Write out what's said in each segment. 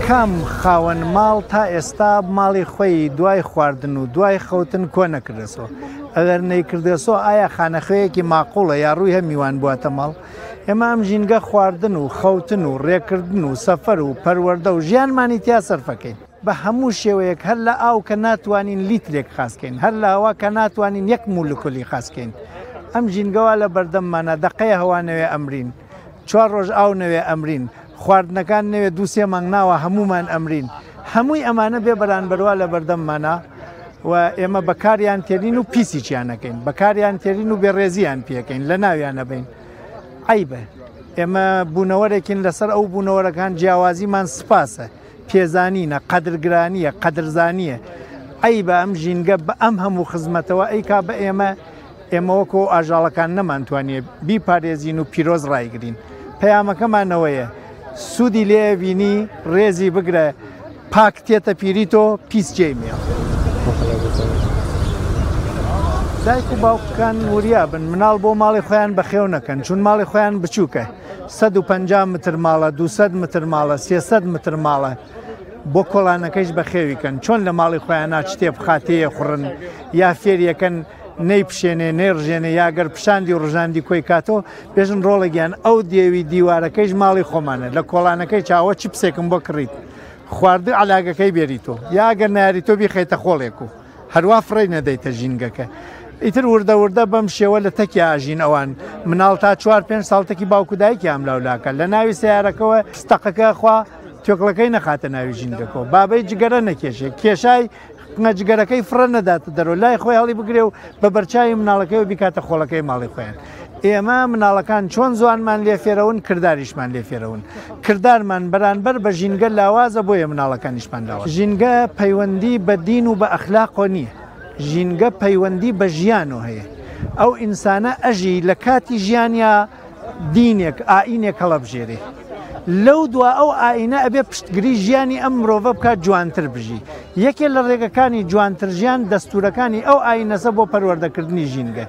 کام خاوەن ماڵ تا ئێستا ماڵی خۆی دوای خواردن و دوای خەوتن کۆ نەکردەسەوە؟ ئەگەر نەیکردەسەوە ئایا خانەخوێیەکی ماقوڵە یا ڕووی هە میوان بواتە ماڵ؟ ئێمە ئەم ژینگە خواردن و خەوتن و ڕێکردن و سەفەر و پەروەردە و ژیانمانی تیا سەرفەکەین. بە هەموو شێوەیەک هەر لە ئاو کە ناتوانین لیترێک خاسکەین، هەر لە هەوا کە ناتوانین یەک مولکولی خاسکەین. ئەم ژینگەوا لە بەردەممانە دەقەیە هەوا نەوێ ئەمرین. چوار ڕۆژ ئاو نەوێ ئەمرین، خواردنەکان نەوێ دوو سێ مانگ ناوە هەموومان ئەمرین، هەمووی ئەمانە بێ بەرانبەروا لە بەردەممانە و ئێمە بەکاریان تێنین و پیسیچیان نەکەین، بەکاریان تێرین و بێڕێزیان پێکەین، لە ناویان نەبین. عیبە ئێمە بوونەوەرێکین لەسەر ئەو بوونەوەرەکان جیاوازیمان سپاسە، پێزانینە، قەدرگرانیە، قەدرزانیە. عەیبە ئەم ژینگە بە ئەم هەموو خزمەتەوە ئەیکا بە ئێمە، ئێمە وەکۆ ئاژاڵەکان نەمانتوانیە بیپارێزین و پیرۆز ڕایگرین. پەیامەکەمان ئەوەیە سوودی لێ بینی ڕێزی بگرە، پاک تێتە پیری تۆ، پیس جێی مێڵ. دایک و باوکەکان وریا بن مناڵ بۆ ماڵی خۆیان بەخێو نەکەن، چون ماڵی خۆیان بچووکە، 150 متر ماڵە، 200 متر ماڵە، 300 متر ماڵە، بۆ کۆڵانەکەیش بەخێوی کەن، چۆن لە ماڵی خۆیان شتێ بخا تێیە خوڕن یا فێریەکەن نەیپشێنێ نەیڕژێنێ یا گەر پشاندی و ڕژاندی کۆی کاتۆ بێژن ڕۆڵە گیان ئەو دێوی دیوارەکەیش ماڵی خۆمانە لە کۆڵانەکەی چاوە چپسێکم بۆ کڕیت خواردو عەلاگەکەی بێریتۆ یا گەر ناریتۆ بیخەیتە خۆڵێک و هەروا فڕێی نەدەیتە ژینگەکە ئیتر وردە وردە بەم شێوە لە تەکی ئاژین ئەوان مناڵ تا چوار پێنج ساڵ تەکی باوک و دایکی ئەملاولاکە لە ناوی سیارەکەوە ستەقەکە خوا توێکڵەکەی نەخاتە ناوی ژینگەکەەوە بابەی جگەرە نەکێشێ کێشای جگەرەکەی فڕە نەداتە دەرەوە لای خۆی هەڵی بگرێ و بە بەرچاوی مناڵەکەی و بیکاتە خۆڵەکەی ماڵی خۆیان. ئێمە مناڵەکان چۆن زوانمان لێ فێرەون کرداریشمان لێ فێرەون. کردارمان بەرانبەر بە ژینگە لاوازە بۆیە مناڵەکانیشمان لاواز. ژینگە پەیوەندی بە دین و بە ئەخلاقەوە نییە. ژینگە پەیوەندی بە ژیانەوە هەیە. ئەو ئینسانە ئەژی لە کاتی ژیانیا دینێک، ئائینێک هەڵەبژێرێ. لەو دوا ئەو ئائینە ئەبێ پشتگری ژیانی ئەم مرۆڤە بکات جوانتر بژی. یەکێ لە ڕێگەکانی جوانتر ژیان دەستوورەکانی ئەو ئائینەسە بۆ پەروەردەکردنی ژینگە.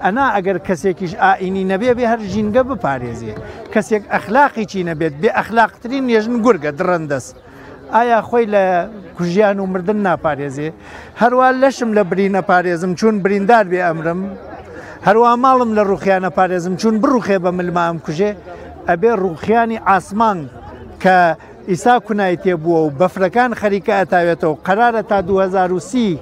ئەنا ئەگەر کەسێکیش ئائینی نەبێ بێ هەر ژینگە بپارێزێ. کەسێک ئەخلاقیی نەبێت بێ ئەخلاقترین نێژن گورگە، دڕندەس. ئایا خۆی لە کوژیان و مردن ناپارێزێ؟ هەروا لەشم لە برینە پارێزم چون بریندار بێ ئەمرم، هەروا ماڵم لە ڕوخیانە پارێزم چون بڕوخێ بە ملما ئەم کوژێ، ئەبێ ڕوخیانی ئاسمان کە ئیسا کونای تێبووە و بەفرەکان خەریکە ئەتاوێتەوە قەرارە تا 2030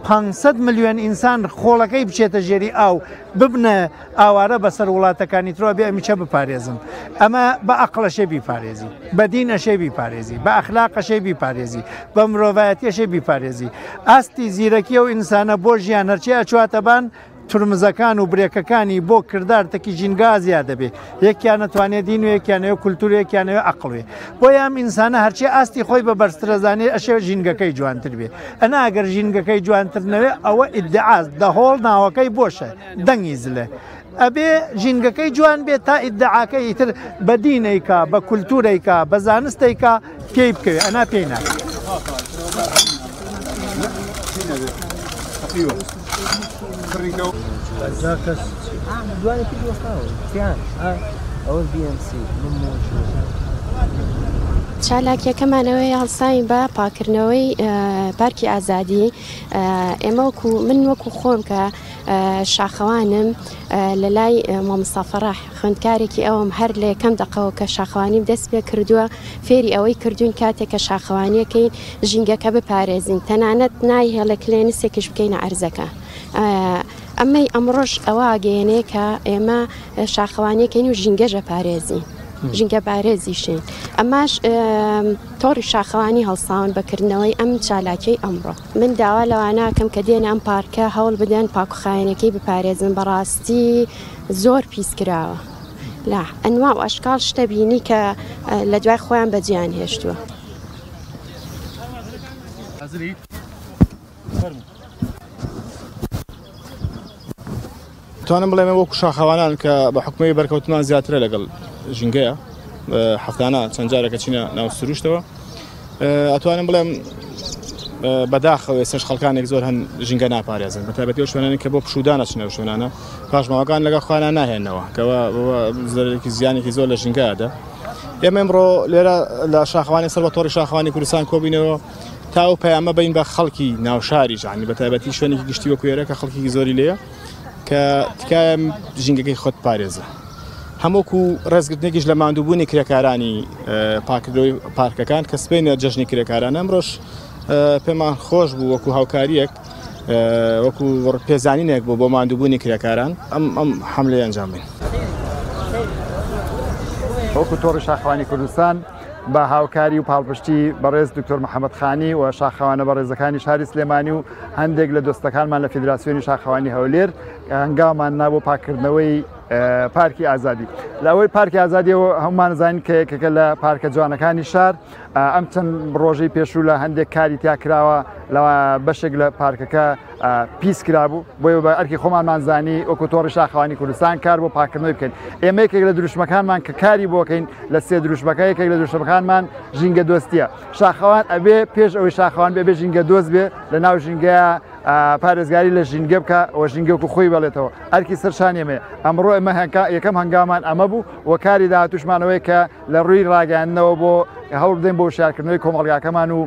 500 ملیۆن ئینسان خۆڵەکەی بچێتە ژێری ئاو ببنە ئاوارە بەسەر وڵاتەکانی ترەوە بێ ئەمیچە بپارێزن ئەمە بە ئەقڵەشێ بیپارێزی بە دین ئەشێ بیپارێزی بە ئەخلاقەشێ بیپارێزی بە مرۆڤایەتیەشێ بیپارێزی ئاستی زیرەکی ئەو ئینسانە بۆ ژیان هەرچی ئەچواتە بان ترمزەکان و برێکەکانی بۆ کردار تەکی ژینگا زیاد دەبێ یەکیان نەتوانێت دین و یەکیانەوە کولتور یەکیانەوە ئەقڵ وێ بۆیە ئەم ئینسانە هەرچی ئاستی خۆی بە بەرزترەزانێ ئەشێ ژینگەکەی جوانتر بێ ئەنا ئەگەر ژینگەکەی جوانتر نەوێ ئەوە ئیدعاست دەهۆڵ ناوەکەی بۆشە دەنگی زلە ئەبێ ژینگەکەی جوان بێت تا ئیدعاکەی ئیتر بە دینەیکا بە کولتورەیکا بە زانستەیکا پێی بکەوێ ئەنا پێی ناکەوێ. چالاکیەکەمان ئەوەیە هەڵساوین بە پاکردنەوەی پارکی ئازادی ئێمە وەکو من وەکو خۆم کە شاخەوانم لە لای مامۆستا فەڕەح خوێندکارێکی ئەوم هەر لە یەکەم دەقەوە کە شاخەوانیم دەست پێ کردووە فێری ئەوەی کردوین کاتێک کە شاخەوانیەکەین ژینگەکە بپارێزین تەنانەت نایهێڵێ کلێنسێکیش بکەینە عەرزەکە ئەمەی ئەمڕۆش ئەوە ئەگەیەنێ کە ئێمە شاخەوانیەکەین و ژینگەش ئەپارێزین ژینگە پارێزیشین ئەماش تۆڕی شاخەوانی هەڵساون بە کردنەوەی ئەم چالاکیەی ئەمڕۆ من داوا لەواناکەم کە دێنە ئەم پارکە هەوڵ بدەن پاکوخاوێنەکەی بپارێزن بەڕاستی زۆر پیس کراوە لە ئەنوا و ئەشکاڵ شتە بینی کە لە دوای خۆیان بەجیان هێشتووە. توانم بڵێم وەکو شاخەوانان کە بە حکومی بەرکەوتمان زیاترە لەگەڵ ژینگەیە هەفتانە چەند جارێکە چینە ناو سروشتەوە ئەتوانم بڵێم بەداخەوە ئێستاش خەڵکانێک زۆر هەن ژینگە ناپارێزن بە تایبەتی ئەو شوێنانەی کە بۆ پشوودان ئەچنە ئەو شوێنانە پاشماوەکان لەگەڵ خۆیان ناهێنەوە کەوا زەرەرێکی زیانێکی زۆر لە ژینگە ئەدا. ئێمە ئەمڕۆ لێرە لە شاخەوانی سەر بە تۆڕی شاخەوانی کوردستان کۆبینەوە تا ئەو پەیامە بین بە خەڵکی ناوشاری ژانی بە تایبەتی شوێنێکی گشتی وەکو ئێرە کە خەڵکی زۆری لێیە کە تکایە ژینگەکەی خۆت پارێزە هەمووکو ڕێزگرتنێکیش لە ماندووبوونی کرێکارانی پاکردنەوەی پارکەکان کە سبەینێ جەژنی کرێکاران ئەمڕۆش پێمان خۆش بوو وەکو هاوکاریەک وەکو پێزانینێک بوو بۆ ماندووبوونی کرێکاران ئەم ئەم حملەی ئەنجام بین. وەکو تۆڕی شاخەوانی کوردستان بە هاوکاری و پاڵپشتی بەڕێز دکتۆر محەممەد خانی و شاخەوانە بەڕێزەکانی شاری سلێمانی و هەندێک لە دۆستەکانمان لە فیدراسیۆنی شاخەوانی هەولێر هەنگاومان نا بۆ پاکردنەوەی پارکی ئازادی لە ئەوەی پارکی ئازادیەوە هەمومان زانین کە یەکێکە لە پارکە جوانەکانی شار ئەم چەند ڕۆژەی پێشوو لە هەندێک کاری تیا کراوە لە بەشێک لە پارکەکە پیس کرابوو بۆیە بە ئەرکی خۆمانمان زانی وەکو تۆڕی شاخەوانی کوردستان کار بۆ پاکردنەوەی بکەین ئێمە یەکێک لە دروشمەکانمان کە کاری بۆکەین لە سێ دروشمەکە یەکێک لە دروشمەکانمان ژینگە دۆستیە شاخەوان ئەبێ پێش ئەوەی شاخەوان بێ بێ ژینگە دۆست بێ لە ناو ژینگەیە پارێزگاری لە ژینگە بکە و ژینگەکو خۆی بەڵێتەوە ئەرکی سەر شانی ئێمەیە ئەمڕۆ ئێمە یەکەم هەنگامان ئەمە بوو و کاری داهاتووشمانەوەی کە لە ڕووی ڕاگەیاندنەوە بۆ هەوڵ بدەین بۆ وشیارکردنەوەی کۆمەڵگاکەمان و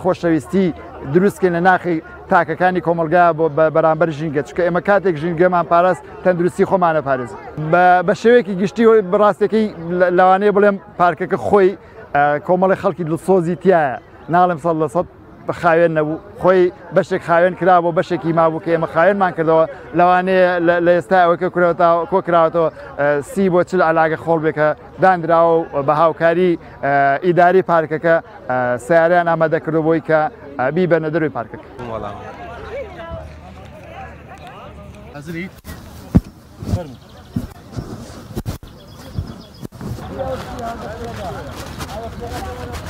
خۆشەویستی دروستکەین لە ناخی تاکەکانی کۆمەڵگا بۆ بەرامبەر ژینگە چکە ئێمە کاتێک ژینگەمان پاراست تەندروستی خۆمانە پارێز بە شێوەیەکی گشتی بەڕاستەکەی لەوانەیە بڵێم پارکەکە خۆی کۆمەڵی خەڵکی دڵسۆزی تایە ناڵێم 100% خاوێن نەبوو خۆی بەشێک خاوێن کرابوو بەشێکی مابوو کە ئێمە خاوێنمان کردەوە لەوانەیە لە ئێستا ئەوەی کە کۆ کراوەتەوە 30 بۆ 40 علاگە خۆڵ بێ کە دانراوە و بە هاوکاری ئیداری پارکەکە سیارەیان ئامادە کردو بۆی کە بیبەنە دەروی پارکەکە. حەزری فەرموو.